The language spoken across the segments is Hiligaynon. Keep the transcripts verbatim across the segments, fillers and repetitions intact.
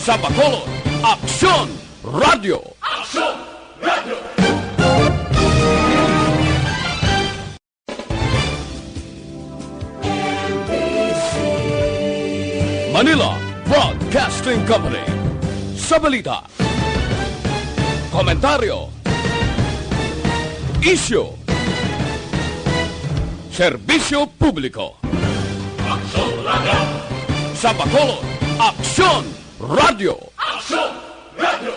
Sa Bacolod, Aksyon Radyo. Aksyon Radyo. Manila Broadcasting Company. Sa balita, komentaryo, isyu, serbisyo publiko. Aksyon Radyo. Sa Bacolod, Aksyon Radyo. Aksyon Radyo.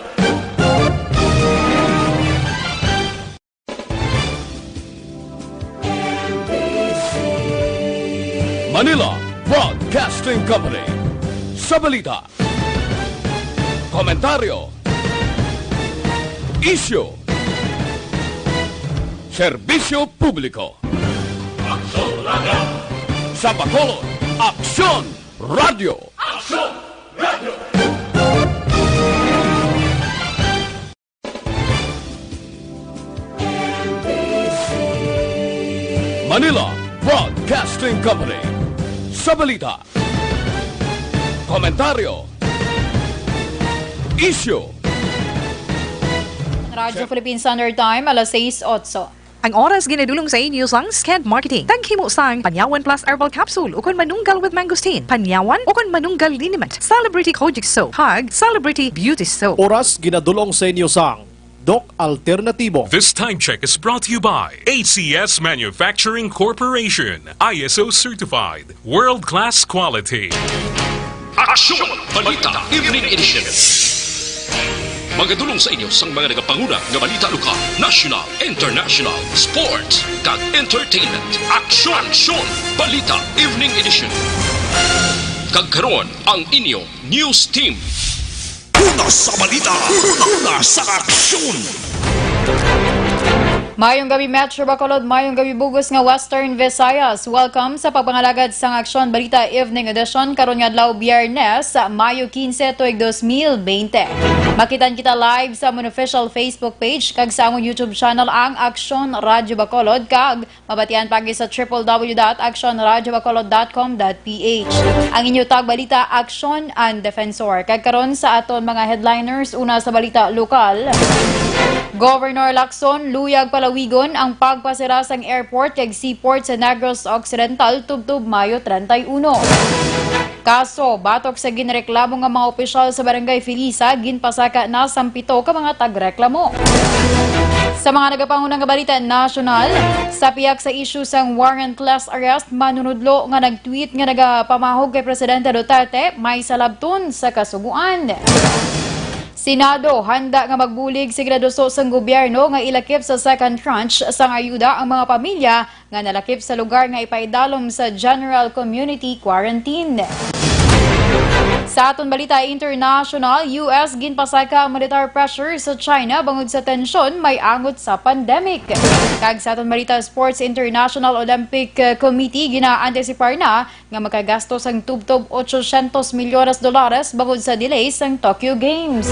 Manila Broadcasting Company. Sa balita, komentaryo, isyu, serbisyo publiko. Aksyon Radyo. Sa Bacolod, Aksyon Radyo. Aksyon Radyo. Manila Broadcasting Company. Sa balita, komentaryo, isyu. Radyo Philippine Standard Time, alas sais otso. Ang oras ginadulong sa inyo sang Sked Marketing. Taghimo sang Panyawan Plus Herbal Capsule ukon Manunggal with Mangosteen, Panyawan ukon Manunggal Liniment, Celebrity Kojic Soap, kag Celebrity Beauty Soap. Oras ginadulong sa inyo sang Doc Alternatibo. This time check is brought to you by A C S Manufacturing Corporation, I S O certified, world-class quality. Aksyon! Balita Evening Edition. Magadulong sa inyo sang mga nagapanguna nga balita lokal, national, international, sports, kag entertainment. Aksyon! Aksyon! Balita Evening Edition. Kag karon, ang inyo news team. Una sa balita, una sa aksyon. Mayong gabi, Metro Bacolod. Mayong gabi, bug-os nga Western Visayas. Welcome sa pagpangalagad sang Aksyon Balita Evening Edition karon nga adlaw, Biyernes, Mayo quince, tuig dos mil veinte. Makitan kita live sa amon official Facebook page kag sa amon YouTube channel, ang Aksyon Radyo Bacolod, kag mabatian pa gid sa triple W dot aksyon radyo bacolod dot com dot P H. Ang inyo tagbalita, Aksyon and Defensor. Kag karon sa aton mga headliners, una sa balita lokal. Governor Lacson, luyag palawigon ang pagpasira sang airport kag seaport sa Negros Occidental tubtob Mayo treinta y uno. Kaso, batok sa ginreklamo nga mga opisyal sa Barangay Felisa, ginpasaka na sang pito ka mga tagreklamo. Sa mga nagapanguna nga balita nasyonal, sa pihak sa isyu sang warrantless arrest, manunudlo nga nag-tweet nga nagapamahog kay Presidente Duterte may salabton sa Kasugoan. Senado handa nga magbulig sa ginaduso sang gobyerno nga ilakip sa second tranche sang ayuda ang mga pamilya nga nalakip sa lugar nga ipaidalom sa general community quarantine. Sa aton balita international, U S ginpasaka ang military pressure sa China bangod sa tensyon may angot sa pandemic. Kag sa aton balita sports, International Olympic, uh, Committee gina-antisipar na nga magkagasto sang tubtob ochocientos milyones dolares bangod sa delay sang Tokyo Games.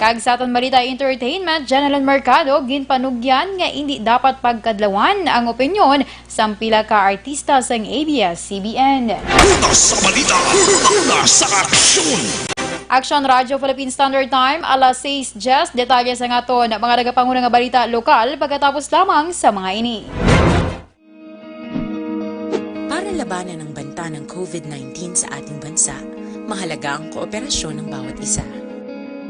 Kag sa aton balita entertainment, Jenelyn Mercado ginpanugyan nga indi dapat pagkadlawan ang opinyon sang pila ka artista sang A B S C B N. Una sa balita, una sa aksyon. Aksyon Radyo Philippine Standard Time, alas sais diyes. Detalye sa aton mga nagapanguna nga balita lokal pagkatapos lamang sa mga ini. Para labanan ang banta ng covid nineteen sa ating bansa, mahalaga ang kooperasyon ng bawat isa.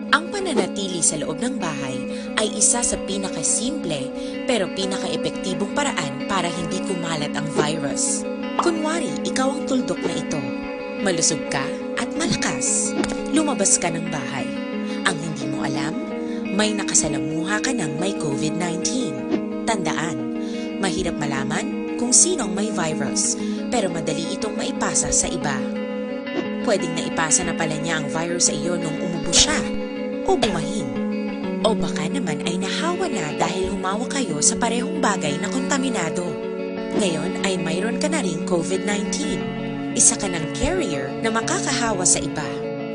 Ang pananatili sa loob ng bahay ay isa sa pinakasimple pero pinakaepektibong paraan para hindi kumalat ang virus. Kunwari, ikaw ang tuldok na ito. Malusog ka at malakas. Lumabas ka ng bahay. Ang hindi mo alam, may nakasalamuha ka ng may covid nineteen. Tandaan, mahirap malaman kung sino ang may virus, pero madali itong maipasa sa iba. Pwedeng naipasa na pala niya ang virus sa iyo nung umubo siya o bumahin. O baka naman ay nahawa na dahil humawak kayo sa parehong bagay na kontaminado. Ngayon ay mayroon ka na ring covid nineteen. Isa ka ng carrier na makakahawa sa iba.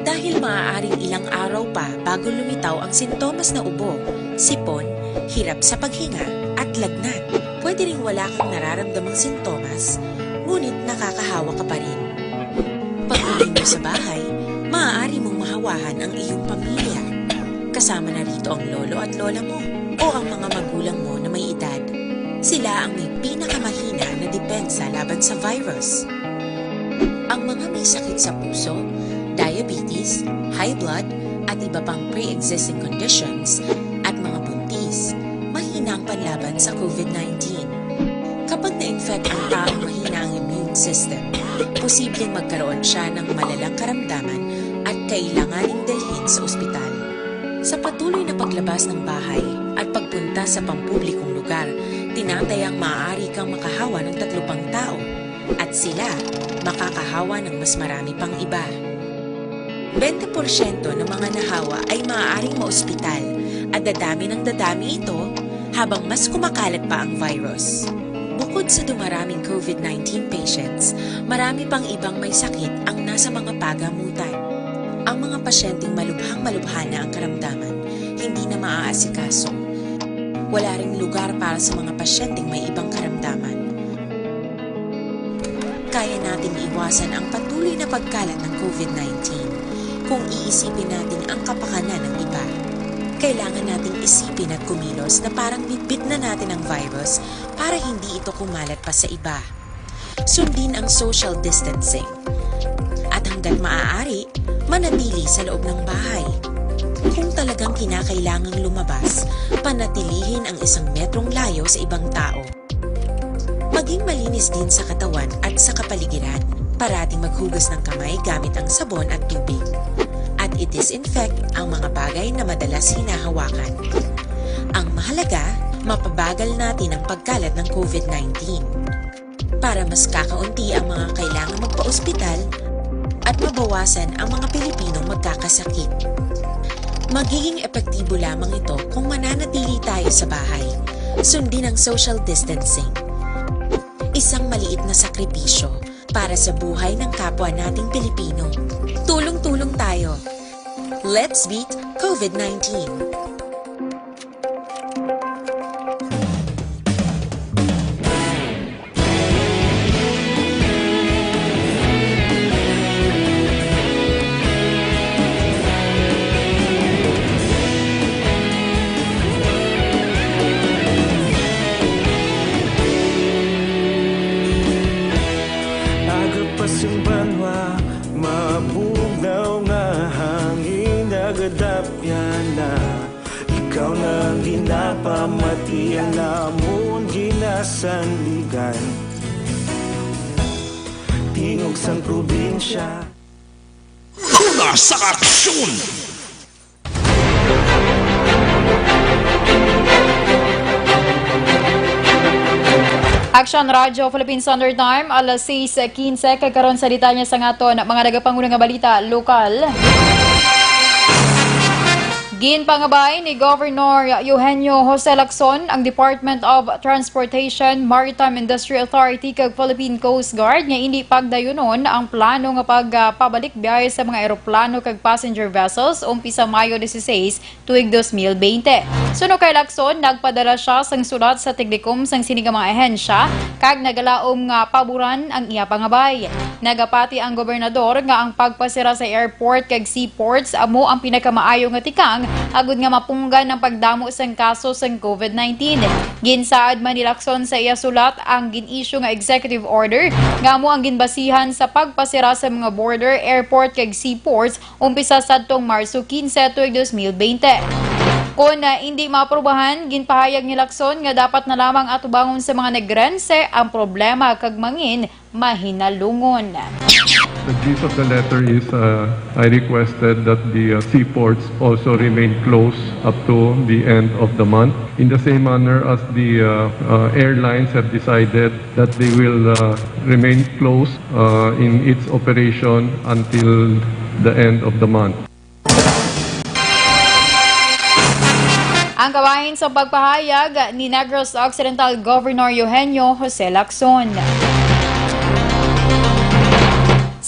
Dahil maaaring ilang araw pa bago lumitaw ang sintomas na ubo, sipon, hirap sa paghinga, at lagnat. Pwede ring wala kang nararamdamang sintomas, ngunit nakakahawa ka pa rin. Pag-uwi mo sa bahay, maaari mong mahawahan ang iyong pamilya. Kasama na rito ang lolo at lola mo o ang mga magulang mo na may edad. Sila ang may pinakamahina na depensa laban sa virus. Ang mga may sakit sa puso, diabetes, high blood, at iba pang pre-existing conditions, at mga buntis, mahina ang panlaban sa COVID nineteen. Kapag na-infect ang taong mahina ang immune system, posibleng magkaroon siya ng malalang karamdaman at kailanganing dalhin sa ospital. Sa patuloy na paglabas ng bahay at pagpunta sa pampublikong lugar, tinatayang maaari kang makahawa ng tatlo pang tao, at sila makakahawa ng mas marami pang iba. Bente porsyento ng mga nahawa ay maaaring maospital, at dadami ng dadami ito habang mas kumakalat pa ang virus. Bukod sa dumaraming COVID nineteen patients, marami pang ibang may sakit ang nasa mga pagamutan. Ang mga pasyenteng malubhang-malubha na ang karamdaman, hindi na maaasikaso. Wala ring lugar para sa mga pasyenteng may ibang karamdaman. Kaya nating iwasan ang patuloy na pagkalat ng COVID nineteen kung iisipin natin ang kapakanan ng iba. Kailangan nating isipin at kumilos na parang bitbit na natin ang virus para hindi ito kumalat pa sa iba. Sundin ang social distancing. At hanggat maaari, manatili sa loob ng bahay. Kung talagang kinakailangang lumabas, panatilihin ang isang metrong layo sa ibang tao. Maging malinis din sa katawan at sa kapaligiran. Parating maghugas ng kamay gamit ang sabon at tubig. At i-disinfect ang mga bagay na madalas hinahawakan. Ang mahalaga, mapabagal natin ang pagkalat ng COVID nineteen. Para mas kakaunti ang mga kailangang magpa-ospital at mabawasan ang mga Pilipinong magkakasakit. Magiging epektibo lamang ito kung mananatili tayo sa bahay. Sundin ang social distancing. Isang maliit na sakripisyo para sa buhay ng kapwa nating Pilipino. Tulong-tulong tayo. Let's beat COVID nineteen. Agapas ang banwa, mabugnaw nga hangin, nagadapya na. Ikaw na ang ginapamati, ang amon ginasandigan. Tingog sang probinsya. Una sa aksyon! Action Radyo Philippine Standard Time, alas sais quince, kag karon sa detalye sang aton mga nagapanguna nga balita lokal. Ginpangabay ni Governor Eugenio Jose Lacson ang Department of Transportation, Maritime Industry Authority kag Philippine Coast Guard nga indi pagdayunon ang plano nga pagpabalik biyahe sa mga eroplano kag passenger vessels umpisa Mayo dieciséis, tuig dos mil veinte. Suno kay Lacson, nagpadala sia sang sulat sa tigdikom sang sini nga mga ahensya kag nagalaom nga paboran ang iya pangabay. Nagapati ang gobernador nga ang pagpasira sa airport kag seaports amo ang pinakamaayo nga tikang agud nga mapunggan ang pagdamo sang kaso sang COVID nineteen. Ginsaad man ni Lacson sa iya sulat ang gin-issue nga executive order nga amo ang ginbasihan sa pagpasira sa mga border, airport kag seaports umpisa sadtong Marso quince, tuig dos mil veinte. Kon, ah, indi maaprubahan, ginpahayag ni Lacson nga dapat na lamang atubangon sa mga Negrense ang problema kag mangin mahinalungon. The gist of the letter is, uh, I requested that the, uh, seaports also remain closed up to the end of the month. In the same manner as the, uh, uh, airlines have decided that they will, uh, remain closed, uh, in its operation until the end of the month. Ang kabahin sa pagpahayag ni Negros Occidental Governor Eugenio Jose Lacson.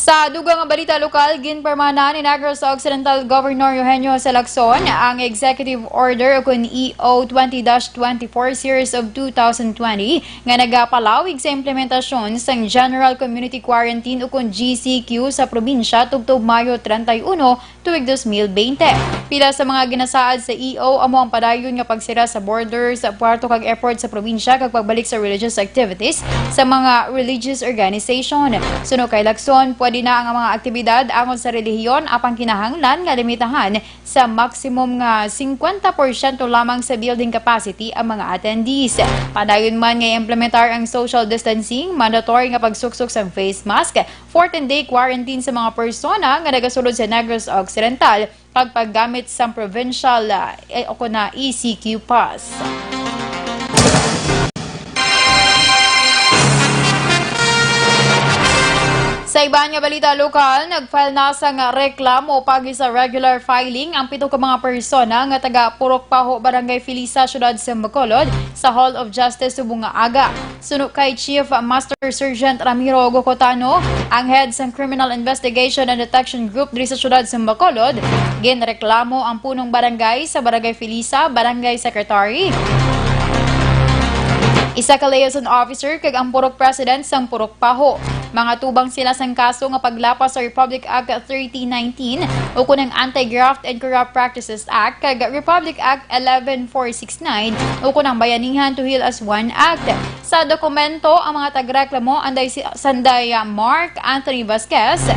Sa dugang nga balita lokal, ginpirmahan ni Negros Occidental Governor Eugenio Jose Lacson ang Executive Order o kun E O twenty dash twenty-four Series of two thousand twenty nga nagapalawig sa implementasyon sang General Community Quarantine o kun G C Q sa probinsya tubtob Mayo treinta y uno, tuig dos mil bente. Pila sa mga ginasaad sa E O amo ang padayon nga pagsira sa borders, puerto kag airport sa probinsya kag pagbalik sa religious activities sa mga religious organization. Suno kay Lacson, pwede na ang mga aktibidad angon sa relihiyon, apang kinahanglan nga limitahan sa maximum nga singkwenta porsyento lamang sa building capacity ang mga attendees. Padayon man nga implementar ang social distancing, mandatory nga pagsuksok sang face mask, fourteen-day quarantine sa mga persona nga nagasulod sa Negros Occidental, kag paggamit sang provincial, ah, eh, o kuna E C Q pass. Sa iban nga balita lokal, nag-file na sang reklamo paagi sa regular filing ang pito ka mga persona nga taga Purok Paho, Barangay Filisa, Siyudad sa Bacolod, sa Hall of Justice subong nga aga. Suno kay Chief Master Sergeant Ramiro Gocotano, ang head sang Criminal Investigation and Detection Group diri sa siyudad sa Bacolod, ginreklamo ang punong barangay sa Barangay Filisa, Barangay Secretary, isa ka liaison officer, kag ang purok president sang Purok Paho. Mangatubang sila sang kaso nga paglapas sa Republic Act thirty nineteen, ukon ang Anti-Graft and Corrupt Practices Act, kag Republic Act eleven four six nine, ukon ang Bayanihan to Heal as One Act. Sa dokumento, ang mga tagreklamo anday si Sanday Mark Anthony Vasquez,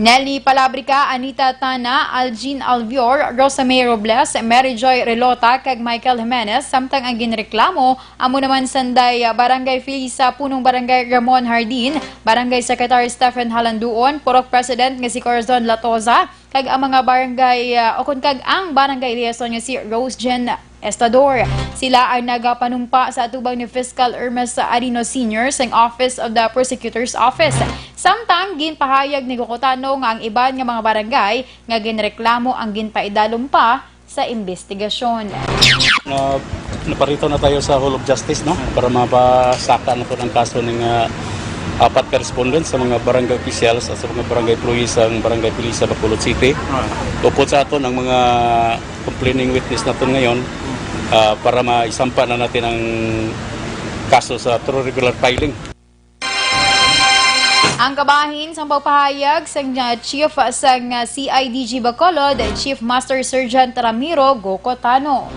Nelly Palabrica, Anita Tana, Algin Alvior, Rosamay Robles, Mary Joy Relota, kag Michael Jimenez, samtang ang ginreklamo amo naman sanday Barangay Filisa, punong barangay Ramon Hardin, Barangay Secretary Stephen Halanduon, Purok President nga si Corazon Latoza, kag ang mga barangay, ah, o kun kag ang barangay liaison nga si Rose Jen Estador. Sila ang nagapanumpa sa atubang ni Fiscal Ermes Arino Senior sang Office of the Prosecutor's Office. Samtang ginpahayag ni Gocotano nga ang iban nga mga barangay nga ginreklamo ang ginpaidalom pa sa imbestigasyon. Na, naparito na tayo sa Hall of Justice, no? Para mapasaka na po ang kaso ng, ah, apat ka respondents sa mga barangay officials at sa mga barangay employees sa Barangay Filisa, Bacolod City. Ah. Upod sa aton ang mga complaining witness naton ngayon, ah, para maisampa na natin ang kaso sa through regular filing. Ang kabahin sang pagpahayag sang, uh, chief sang, uh, C I D G Bacolod, Chief Master Sergeant Ramiro Gocotano.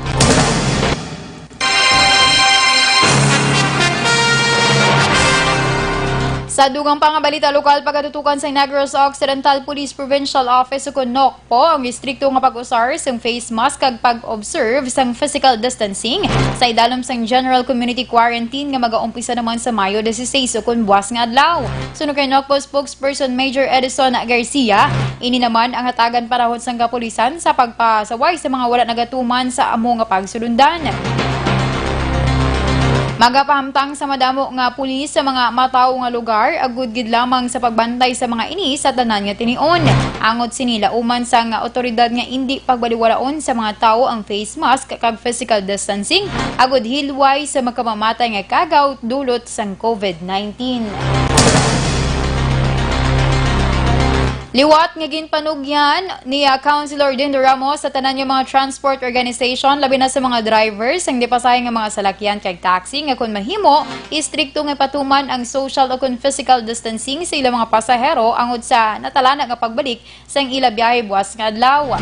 Sa dugang pa nga balita lokal, pagatutukan sa Negros Occidental Police Provincial Office, ukon NOCPO, ang istrikto nga pag-usar sang face mask kag pag-observe sang physical distancing sa idalom sang General Community Quarantine nga magaumpisa naman sa Mayo dieciséis, ukon buwas nga adlaw. Suno kay NOCPO spokesperson Major Edison Garcia, ini naman ang hatagan panahon sang kapulisan sa pagpasaway sa mga wala nagatuman sa amo nga pagsulundan. Magapahamtang sa madamo nga pulis sa mga matawo nga lugar agud gid lamang sa pagbantay sa mga ini sa tanan nga tinion. Angot sini, lauman sang awtoridad nga indi pagbaliwalaon sa mga tawo ang face mask kag physical distancing agud hilway sa makamamatay nga kagaw dulot sang COVID nineteen. Liwat nga ginpanugyan ni, ah, Councilor Dindo Ramos sa tanan nga mga transport organization, labi na sa mga driver sang dipasahe nga mga salakyan kag taxi, nga kon mahimo, istrikto nga patuman ang social o kon physical distancing sa ilang mga pasahero angod sa natalana nga pagbalik sang ila biyahe buwas nga adlaw.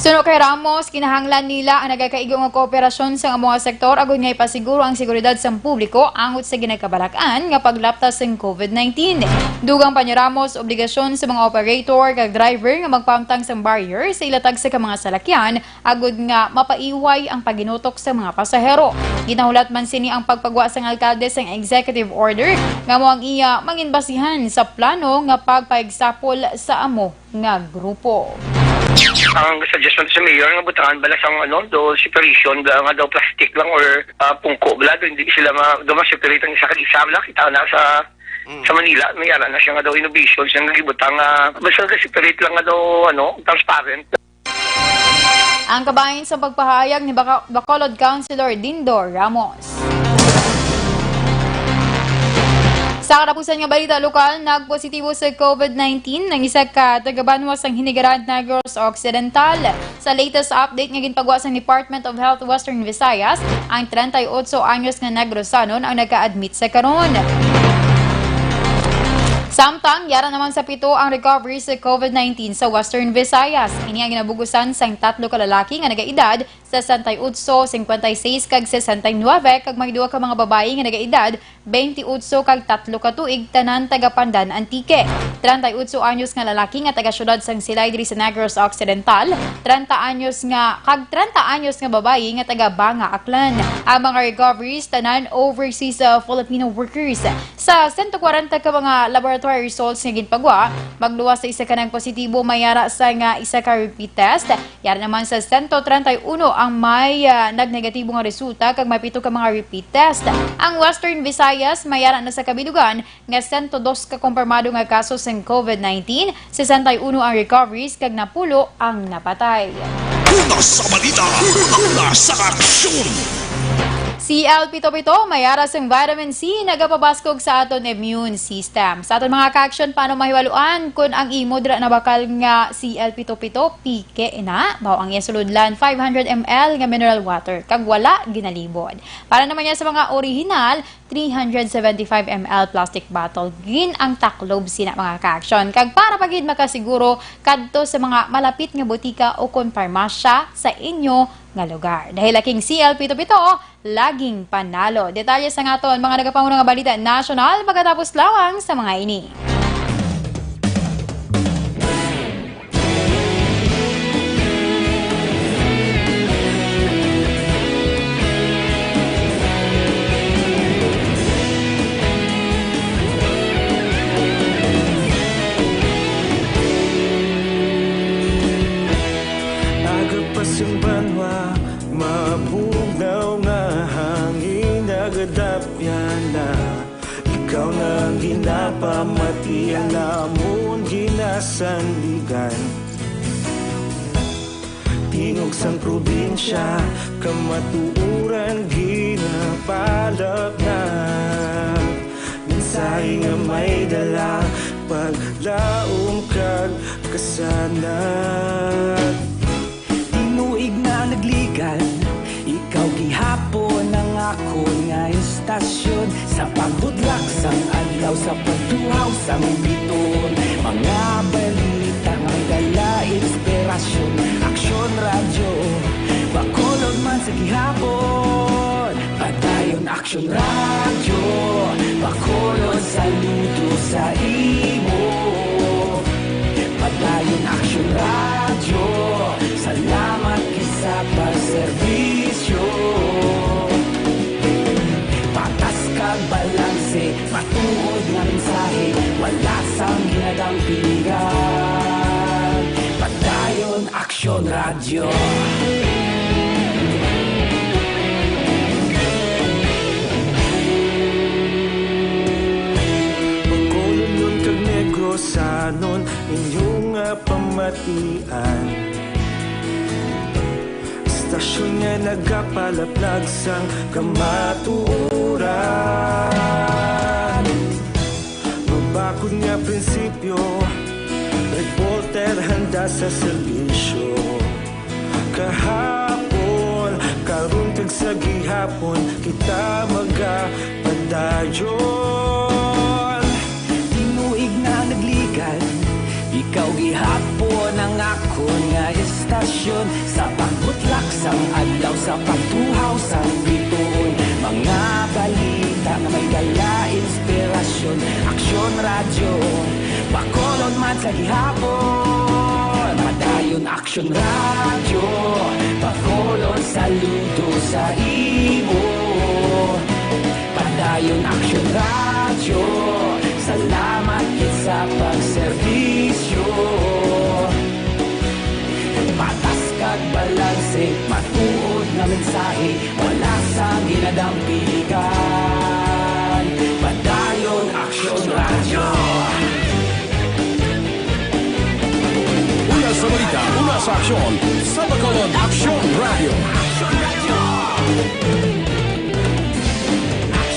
Suno kay Ramos, kinahanglan nila ang nagakaigo nga kooperasyon sa amo nga sektor agud nga ipasiguro ang seguridad sang publiko angot sa ginakabalak-an nga paglaptas sang COVID nineteen. Dugang pa ni Ramos, obligasyon sa mga operator kag driver nga magpahamtang sang barrier sa ila tagsa ka mga salakyan agud nga mapaiway ang paginutok sa mga pasahero. Ginahulat man sini ang pagpagwa sang alkalde sang executive order nga amo ang iya mangin basihan sa plano nga pagpaegsapol sa amo nga grupo. Ang suggestion sa mayor nga butangan bala sang, ano, do separation bala nga daw plastic lang or, ah, pungko bala, do hindi sila ma-, do ma-separate ang isa kag isa bala. Kita na sa, Mm. sa Manila, may ara na siya nga daw innovation siya nga gibutang nga basta ga-separate lang nga daw, ano, transparent. Ang kabahin sa pagpahayag ni Baca-, Bacolod Councilor Dindo Ramos. Sa katapusan nga balita lokal, nagpositibo sa COVID nineteen ang isa ka taga-banwa sang Hinigaran, Negros Occidental. Sa latest update nga ginpagwa sang Department of Health Western Visayas, ang treinta y ocho anyos nga Negrosanon ang nagka-admit sa karon. Samtang, yara naman sa pito ang recovery sa COVID nineteen sa Western Visayas. Ini ang ginabugusan sang tatlo ka lalaki nga nagaedad sesenta y ocho, cincuenta y seis, kag sesenta y nuebe, kag may duha ka mga babayi nga nagaedad twenty-eight kag tatlo ka tuig, tanan taga Pandan, Antique. Treinta y ocho anyos nga lalaki nga taga siyudad sang Silay diri sa Negros Occidental, treinta anyos nga, kag treinta anyos nga babayi nga taga Banga, Aklan. Ang mga recoveries, tanan overseas, uh, Filipino workers. Sa sento kwarenta ka mga laboratory results nga ginpagwa, magluwas sa isa ka nagpositibo may ara sa nga isa ka repeat test. Yara naman sa sento treinta y uno ang may, ah, nagnegatibo nga resulta, kag may pito ka mga repeat test. Ang Western Visayas may ara na sa kabilugan nga sento dos ka kumpirmado nga kaso sang COVID nineteen, sesenta y uno ang recoveries, kag napulo ang napatay. Una sa balita, una sa aksyon. C L pito pito, may ara sang vitamin C, nagapabaskog sa aton immune system. Sa aton mga ka-aksyon, paano mahiwaluan kon ang imo dira nabakal nga C L pito pito, pike na? Mao ang iya sulodlan, five hundred M L nga mineral water, kag wala ginalibod. Para naman niya sa mga orihinal, three hundred seventy-five M L plastic bottle, gin ang taklob sina mga ka-aksyon. Kag para pa gid makasiguro, kadto sa mga malapit nga botika o kon parmasya sa inyo nga lugar. Dahil laking C L pito pito, laging panalo. Detalye sa nga aton mga nagapanguna nga balita nasyonal pagkatapos lamang sa mga ini. Aga pa sing banwa, mabugnaw nga hangin nagadapyan na. Ikaw na ang ginapamati, ang amon ginasandigan. Tingog sang probinsya, kamatuoran ginapalapnag. Mensahe nga may dala, paglaom kag kasanag. Tinuig na ang nagligan, ikaw gihapon ang akon nga istasyon. Sa pagbutlak sang adlaw, sa pagtuhaw sang biton, mga balita may dala inspirasyon. Aksyon Radyo, Bacolod man sa gihapon. Padayon Aksyon Radyo, Bacolod, saludo sa imo. Padayon Aksyon Radyo, salamat gid sa pagserbisyo. Patas kag balanse, matuod nga mensahe, wala sang ginadampigan. Padayon Aksyon Radyo. Bacolodnon kag Negrosanon, inyo nga pamatian. Istasyon nga nagapalaplag sang kamatuoran. Mabakod nga prinsipyo, reporter handa sa serbisyo. Kahapon, karon kag sa gihapon, kita magapadayon. Tinuig na nagligan, ikaw gihapon ang akon nga istasyon. Sa pagbutlak sang adlaw, sa pagtuhaw sang bituon, mga balita nga may dala inspirasyon. Aksyon Radyo, Bacolod man sa gihapon. Padayon Aksyon Radyo, Bacolod, saludo sa imo. Padayon Aksyon Radyo, salamat gid sa pagserbisyo. Patas kag balanse, matuod nga mensahe, wala sang ginadampigan. Padayon Aksyon Radyo. Una sa balita, una sa aksyon, sa Bacolod Aksyon Radyo.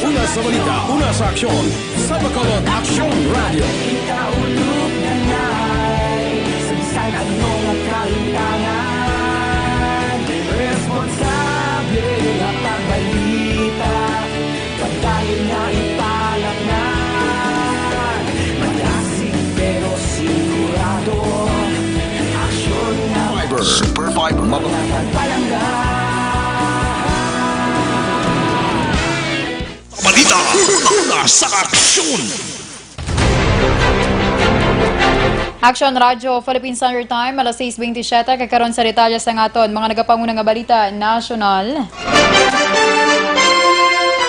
Una Sa balita, una sa aksyon, sa Bacolod Aksyon Radio. Kita ulog na nai, sa bisan ano nga kahitangan, responsable nga pagbalita, padayon nga ipalatnan, malasig pero sigurado, aksyon nga Fiber, Super Fiber, mababa. Palangga. Balita, una sa aksyon. Action Radio Philippine Standard Time, alas sais bentisiete, kag karon sa detalye sang aton mga nagapanguna nga balita nasyonal.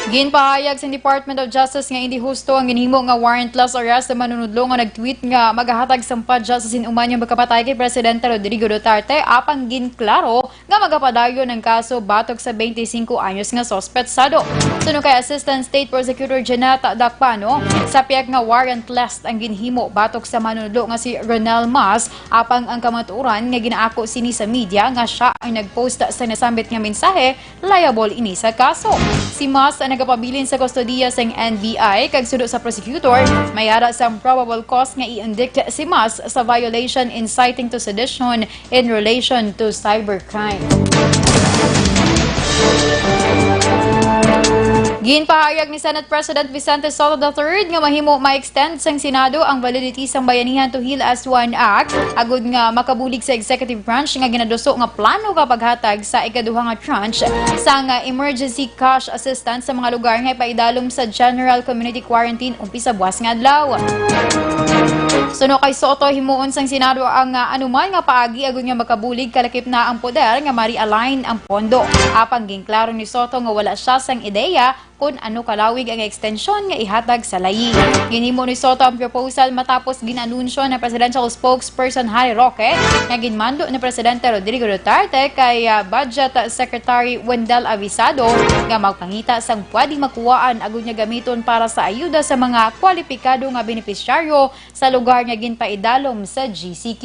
Ginpahayag sa Department of Justice nga indi husto ang ginhimo nga warrantless arrest sa manunudlo nga nag-tweet nga magahatag sang padya sa sin-o man nga makapatay kay Presidente Rodrigo Duterte, apang ginklaro nga magapadayon ang kaso batok sa twenty-five anyos nga suspetsado. Suno kay Assistant State Prosecutor Jeanette Dacpano, sa pihak nga warrantless ang ginhimo batok sa manunudlo nga si Ronel Mas, apang ang kamatuoran nga ginaako sini sa media nga siya ang nag-post sa nasambit nga mensahe, liable ini sa kaso. Si Mas ang nagapabilin sa kustodiya sang N B I, kag suno sa prosecutor, may ara sang probable cause nga i-indict si Mas sa violation inciting to sedition in relation to cybercrime. Ginpahayag ni Senate President Vicente Sotto the third nga mahimo ma-extend sang Senado ang validity sang Bayanihan to Heal as One Act, agud nga makabulig sa executive branch nga ginaduso nga plano nga paghatag sa ikaduha nga tranche sang emergency cash assistance sa mga lugar nga ipaidalom sa general community quarantine sa buas nga adlaw. Suno kay Sotto, himuon sang Senado ang, ah, anuman nga paagi agud nga makabulig kalakip na ang poder nga ma-realign ang pondo. Apang ginklaro ni Sotto nga wala sia sang ideya kon ano kalawig ang ekstensyon nga ihatag sa layi. Ginhimo ni Sotto ang proposal matapos gin-anunsyo ni Presidential Spokesperson Harry Roque nga ginmando ni Presidente Rodrigo Duterte kay, ah, Budget Secretary Wendell Avisado nga magpangita sang pwede makuhaan agud nga gamiton para sa ayuda sa mga kwalipikado nga benepisyaryo sa lugar nga ginpaidalom sa G C Q.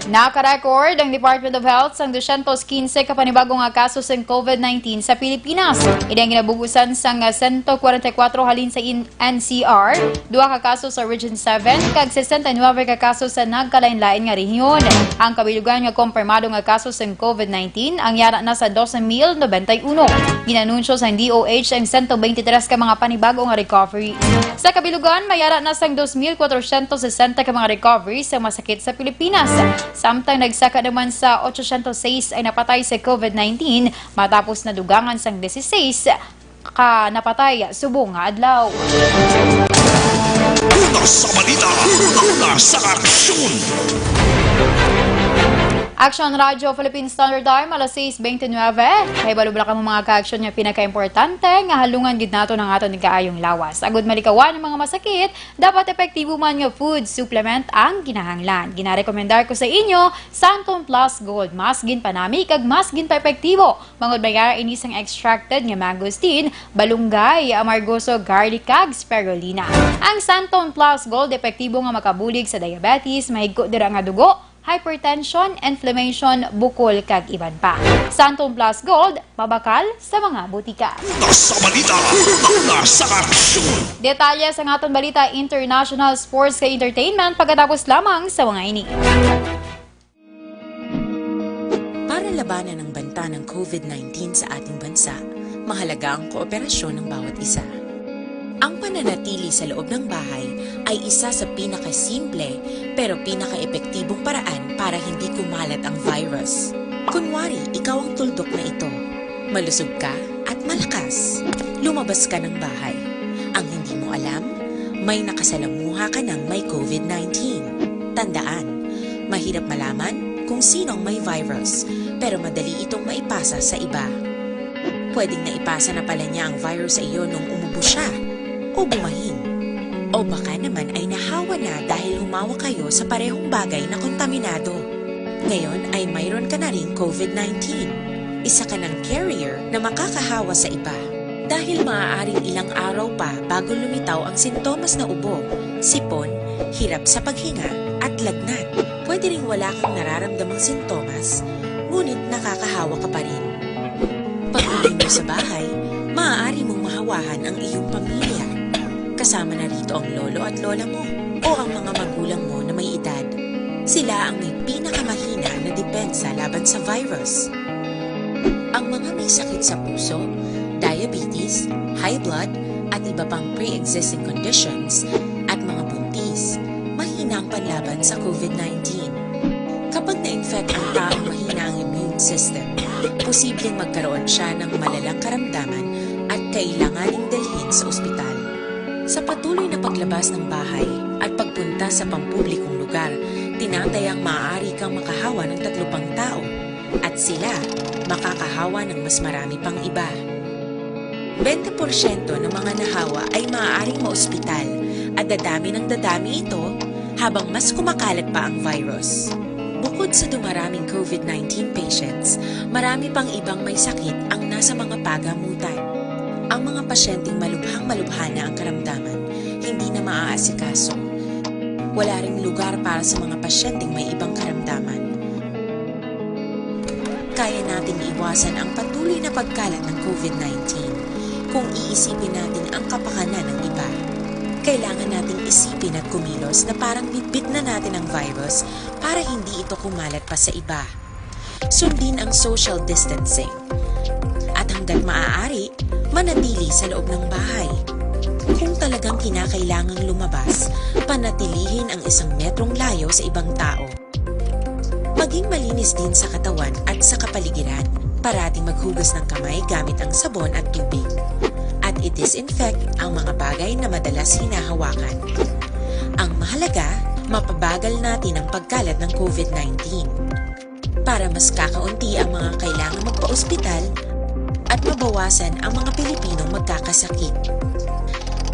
Naka-record ang Department of Health sang dosyentos quince ka panibago nga kaso sang COVID nineteen sa Pilipinas. Ini ang ginabugusan sang sento kwarenta y kuwatro halin sa in-, N C R, duha ka kaso sa Region seven, kag sesenta y nuebe ka kaso sa nagkalain-lain nga rehiyon. Ang kabilugan nga kompirmado nga kaso sang COVID nineteen ang yara na sa doce mil noventa y uno. Ginanunsyo sang D O H ang sento beintitres ka mga panibago nga recovery. Sa kabilugan, may yara na sang dos mil kwatrosyentos sesenta ka mga recovery sa masakit sa Pilipinas. Samtang nagsaka naman sa otsosyentos sais ay napatay sa COVID nineteen, matapos nadugangan sang dieciséis ka napatay subong nga adlaw. Una sa balita, una sa aksyon. Action Radio Philippine Standard Time, alas sais beintinuebe. Kahibalo bala kamo, mga ka-aksyon, nga pinakaimportante nga halungan gid naton ang aton kaayong lawas. Agud malikawan ang mga masakit, dapat epektibo man nga food supplement ang kinahanglan. Ginarekomendar ko sa inyo, Santon Plus Gold. Mas ginpanami kag mas ginpaepektibo. Bangod may ara ini sang extracted nga mangosteen, balunggay, amargoso, garlic, kag spirulina. Ang Santon Plus Gold epektibo nga makabulig sa diabetes, mahigko dira nga dugo, hypertension, inflammation, bukol, kag iban pa. Santon Plus Gold, mabakal sa mga butika. Una sa balita, una sa aksyon. Detalye sa aton balita, international, sports, kag entertainment pagkatapos lamang sa mga ini. Para labanan ang banta ng COVID nineteen sa ating bansa, mahalaga ang kooperasyon ng bawat isa. Ang pananatili sa loob ng bahay ay isa sa pinakasimple pero pinakaepektibong paraan para hindi kumalat ang virus. Kunwari, ikaw ang tuldok na ito. Malusog ka at malakas. Lumabas ka ng bahay. Ang hindi mo alam, may nakasalamuha ka ng may COVID nineteen. Tandaan, mahirap malaman kung sino ang may virus, pero madali itong maipasa sa iba. Pwedeng naipasa na pala niya ang virus sa iyo nung umubo siya o bumahin. O baka naman ay nahawa na dahil humawak kayo sa parehong bagay na kontaminado. Ngayon ay mayroon ka na ring COVID nineteen. Isa ka ng carrier na makakahawa sa iba. Dahil maaaring ilang araw pa bago lumitaw ang sintomas na ubo, sipon, hirap sa paghinga, at lagnat. Pwede ring wala kang nararamdamang sintomas, ngunit nakakahawa ka pa rin. Pag-uwi mo sa bahay, maaari mong mahawahan ang iyong pamilya, kasama na rito ang lolo at lola mo o ang mga magulang mo na may edad. Sila ang may pinakamahina na depensa laban sa virus. Ang mga may sakit sa puso, diabetes, high blood, at iba pang pre-existing conditions, at mga buntis, mahina ang panlaban sa COVID nineteen. Kapag na-infect ang taong mahina ang immune system, posibleng magkaroon siya ng malalang karamdaman at kailanganing dalhin sa ospital. Sa patuloy na paglabas ng bahay at pagpunta sa pampublikong lugar, tinatayang maaari kang makahawa ng tatlo pang tao at sila makakahawa ng mas marami pang iba. Bente porsyento ng mga nahawa ay maaaring maospital at dadami ng dadami ito habang mas kumakalat pa ang virus. Bukod sa dumaraming COVID nineteen patients, marami pang ibang may sakit ang nasa mga pagamutan. Ang mga pasyenteng malubhang-malubha na ang karamdaman, hindi na maaasikaso. Wala ring lugar para sa mga pasyenteng may ibang karamdaman. Kaya nating iwasan ang patuloy na pagkalat ng COVID nineteen kung iisipin natin ang kapakanan ng iba. Kailangan nating isipin at kumilos na parang bitbit na natin ang virus para hindi ito kumalat pa sa iba. Sundin ang social distancing. At hanggat maaari, manatili sa loob ng bahay. Kung talagang kinakailangang lumabas, panatilihin ang isang metrong layo sa ibang tao. Maging malinis din sa katawan at sa kapaligiran. Parating maghugas ng kamay gamit ang sabon at tubig. At i-disinfect ang mga bagay na madalas hinahawakan. Ang mahalaga, mapabagal natin ang pagkalat ng COVID nineteen. Para mas kakaunti ang mga kailangang magpa-ospital at mabawasan ang mga Pilipinong magkakasakit.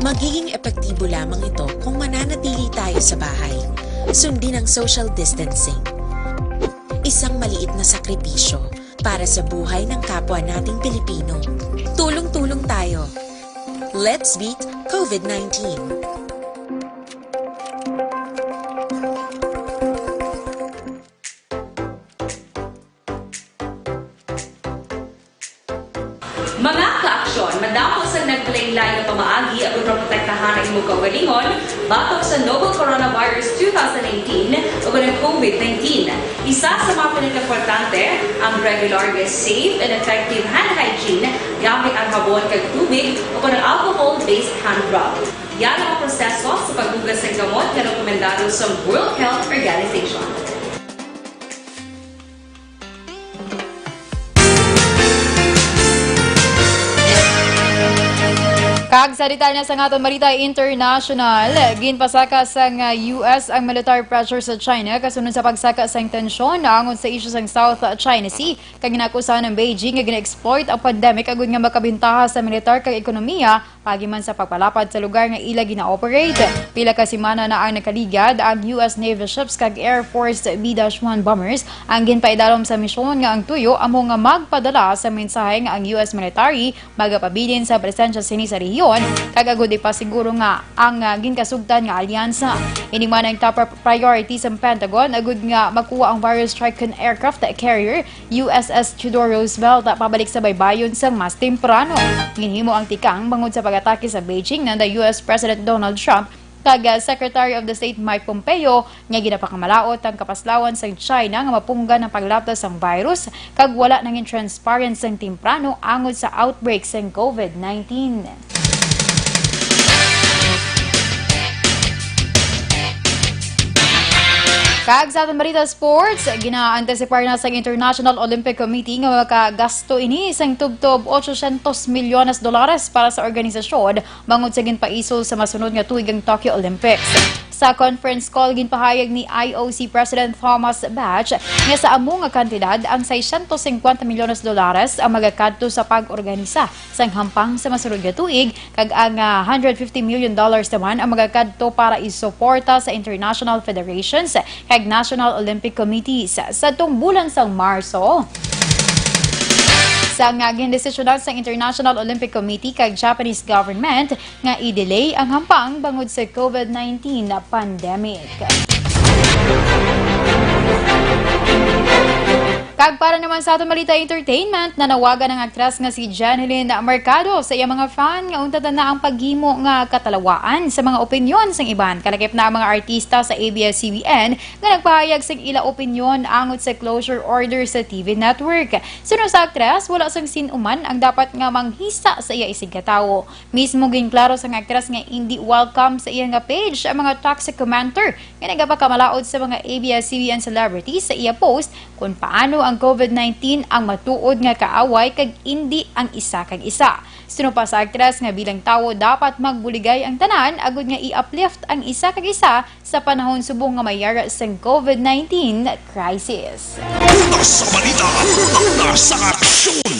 Magiging epektibo lamang ito kung mananatili tayo sa bahay. Sundin ang social distancing. Isang maliit na sakripisyo para sa buhay ng kapwa nating Pilipino. Tulong-tulong tayo. Let's beat COVID nineteen. Mga kaaksyon, madamo sang naglain-lain nga pamaagi aron maprotektahan ang imong kaugalingon batok sa novel coronavirus two thousand eighteen ug ang COVID nineteen. Isa sa mga pinakaimportante, ang regular nga safe and effective hand hygiene gamit ang habon kag tubig o kon ang alcohol-based hand rub. Yara ang proseso sa paghugas sang kamot nga rekomendado sa World Health Organization. Kag sa detalye sang aton balita international, ginpasaka sang, ah, U S ang military pressure sa China kasunod sa pagsaka sang tensyon naangon sa isyu sang South China Sea, kag ginaakusahan ang Beijing nga gina-exploit ang pandemic agud nga makabentaha sa militar kag ekonomiya. Paagi man sa pagpalapad sa lugar nga ila gina-operate, pila ka semana na ang nakaligad ang U S Navy ships kag Air Force B dash one bombers ang ginpaidalom sa misyon nga ang tuyo amo nga magpadala sa mensahe nga ang U S military magapabilin sa presensya sini sa rehiyon, kag agud ipasiguro nga ang, ah, ginkasugtan nga alyansa. Ini man ang top priority sa Pentagon agud nga makuha ang various strike kon aircraft carrier U S S Theodore Roosevelt, ah, pabalik sa baybayon sang mas temprano. Ginhimo ang tikang bangod sa pag-atake sa Beijing nanda U S President Donald Trump kag, ah, Secretary of the State Mike Pompeo nga ginapakamalaot ang kapaslawan sang China nga mapunggan ang paglaptas sang virus kag wala nangin transparent sang temprano angod sa outbreak sang COVID nineteen. Kag sa aton balita sports, gina-antisipar na sang International Olympic Committee nga makagasto ini sang tubtob ochocientos milyones dolares para sa organisasyon bangod sa ginpaisol sa masunod nga tuig ang Tokyo Olympics. Sa conference call, ginpahayag ni I O C President Thomas Bach nga sa amo nga kantidad, ang seiscientos cincuenta milyones dolares ang magakadto sa pag-organisa sang hampang sa masunod nga tuig, kag ang, ah, hundred fifty million dollars naman ang magakadto para isuporta sa international federations kag National Olympic Committees. Sa tong bulan sang Marso, sa nga gindesisyonan sang International Olympic Committee kag Japanese government nga i-delay ang hampang bangod sa COVID nineteen pandemic. Ag para naman sa aton balita entertainment, nanawagan ang aktres nga si Jenilyn Mercado sa iya mga fan nga untat na ang paghimo nga katalawaan sa mga opinyon sang iban. Kalakip na ang mga artista sa A B S C B N nga nagpahayag sang ila opinyon angot sa closure order sa T V network. Suno sa aktres, wala sang sin-o man ang dapat nga manghisa sa iya isigkatawo. Mismo ginklaro sang aktres nga indi welcome sa iya nga page ang mga toxic commenter nga nagapakamalaod sa mga A B S C B N celebrities sa iya post kung paano ang covid nineteen ang matuod nga kaaway kag indi ang isa kag isa. Suno pa sa aktres nga bilang tawo dapat magbuligay ang tanan agud nga i-uplift ang isa kag isa sa panahon subong nga may yara sang covid nineteen crisis. Una sa balita, una sa aksyon.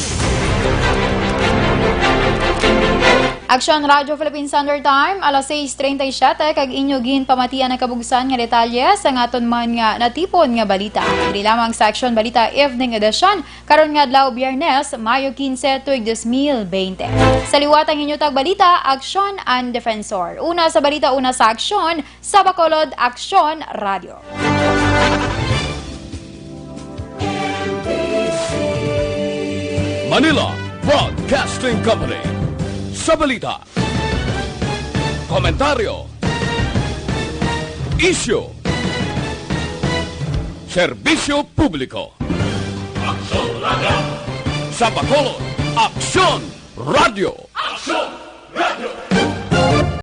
Aksyon Radyo Philippine Standard Time, alas sais treinta y siete, kag inyo ginpamatian ang kabugsan nga detalye sa aton man nga natipon nga balita. Diri lamang sa Aksyon Balita Evening Edition, karon nga adlaw, Biyernes, Mayo quince, tuig dos mil veinte. Sa liwat ang inyo tagbalita, Aksyon and Defensor. Una sa balita, una sa aksyon, sa Bacolod Aksyon Radyo. Manila Broadcasting Company. Sa balita, komentaryo, isyu, serbisyo publiko. Aksyon Radyo. Sa Bacolod, Aksyon Radyo. Aksyon!